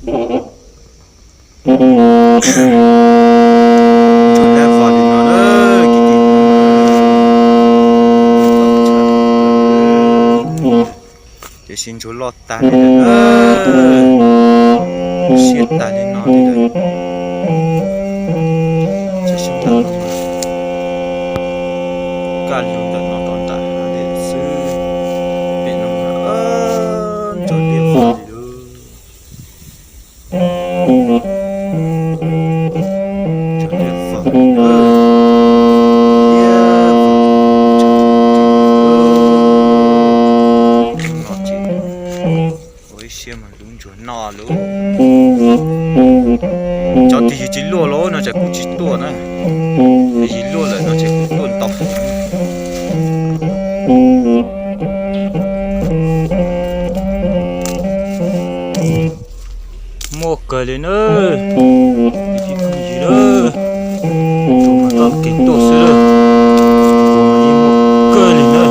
Ntsuag laj vog li no na, kwv tij. Tiam sis ntsuag loj tag li lawm na, siab tag li no li lawm. Tiam sis kaj lug ntawm no rau nram hav li xwb, pem no ntsuag laj vog li lawm. Ua ib siab mas lub ntsuag noj lub. Cov twg yus tsis luaj lawm no ces kuj tsis tuaj na. Yus luaj lawm no ces kuj tuaj ntau. Muaj kawg li na, ib tug phooj ywg na, tsuas mas toj kev tuaj xwb na, muaj kawg li na.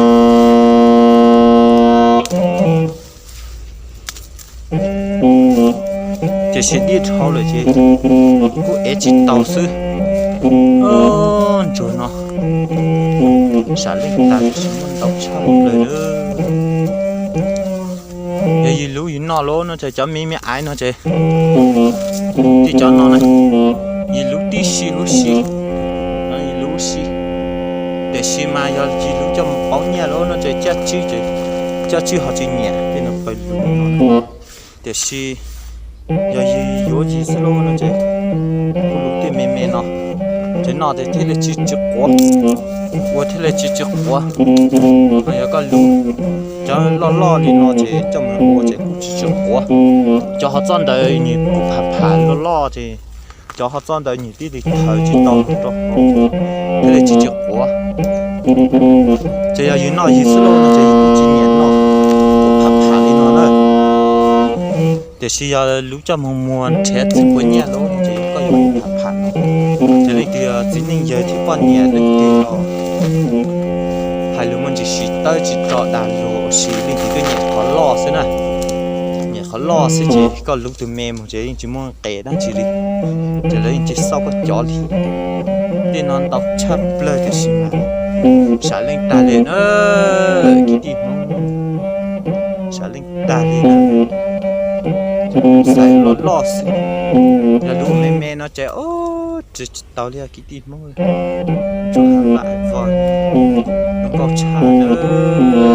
Tiam sis dib dhau lawm ces kuj ev tsis tau xwb. Ntsuag no sam leej tag tiam sis muaj ntau tshaj plaws na. Yog yus luv yus noj lawm no ces cov me me aiv no ces, tib cov no na, yus luv tib si huv si, no yus luv huv si. Tiam sis mas yog yus luv coj mus pauv nyiaj lawm no ces caj tswb ces, caj tswb ho tsis nyiam tej no pawg luv no. Tiam sis yog yus yuav yus xwb lawm no ces kuj luv tej me me no, ces noj ces thiaj li tsis tsis quav, ua thiaj li tsis tsis quav. Ho yog koj luv cov loj loj li no ces coj mus ua ces kuj tsis tsis quav. Cov hov txoj ntawd nws kuj pham pham loj loj ces cov hov txoj ntawd nws tib li thaws tsis tau rau hauv, thiaj li tsis tsis quav. Ces yog yus noj yus xwb lawm no ces yus kuj tsis nyiam noj pham pham li no na. Tiam sis yog luv coj mus muag nrhiav txiv puas nyiaj lawm no ces koj yuav pham pham no. Ces leej twg txiv neej yawg thiab poj niam leej twg los hais lus muaj ntsis tsis tawb tsis tso dag luag ua si, leej twg twb nyiam qhov loj xwb na. Nyiam qhov loj xwb ces koj luv tus me mus ces yeej tsis muaj qe dab tsi li, ces lawv yeej tsis xauj koj cov li. Tej no ntau tshaj plaws tiam sis mas sam leej tag li na, kwv tij Hmoob, sam leej tag li na. Xaiv loj loj xwb, yog luv me me no ces tsis tau li kwv tij Hmoob. Ntsuag vam vog, zoo nkauj tshaj na.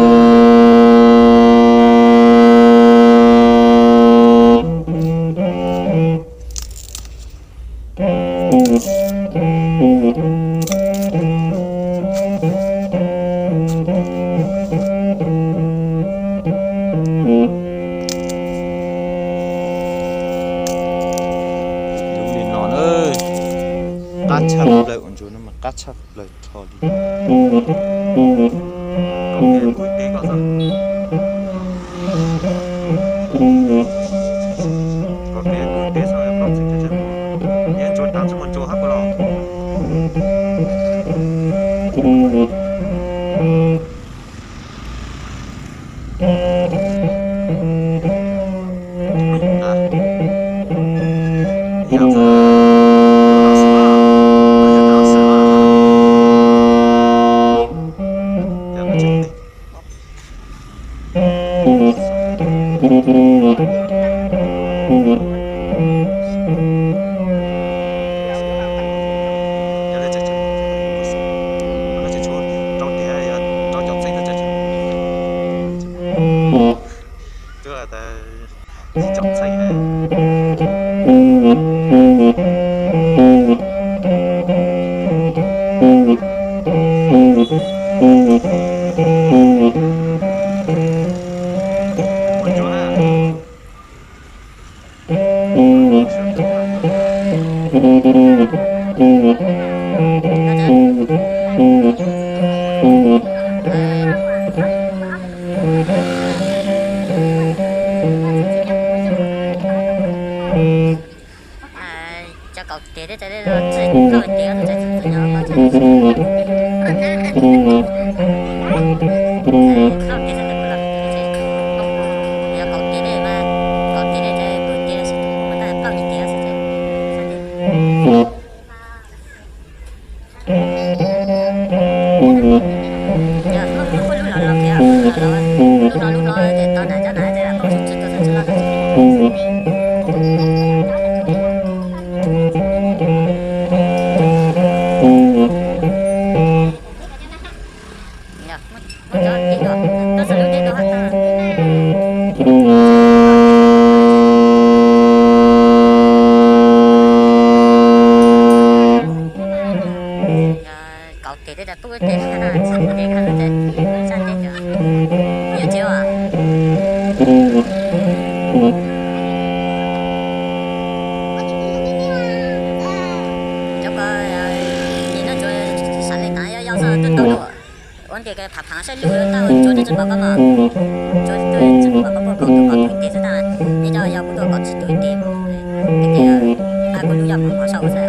Luv li no na, qab tshaj plaws, ua ntsuag no mas qab tshaj plaws rho li. Cov kaum tes thiab cov dej no txij kauj tes tus tsav txim txim no, kauj tes thiab tus tsav txim txim no, yog kaum tes dej mas, kaum tes dej cov kauj tes no xwb. Ua ces, ces, ces, ces, ces, ces, cov ko, no tsuas xav li tav yog yog xwb twb tau dua. Ua ntej phav phav saib lub tau tsuas tsis pom koj mog. Tsuas tsis pom koj puas kaum tus kaum tus ib tes xwb tab. Nws cov yog kuv tuaj kaum tsib tus ib tes. Ces kuv lub yog mos mos saum xwb.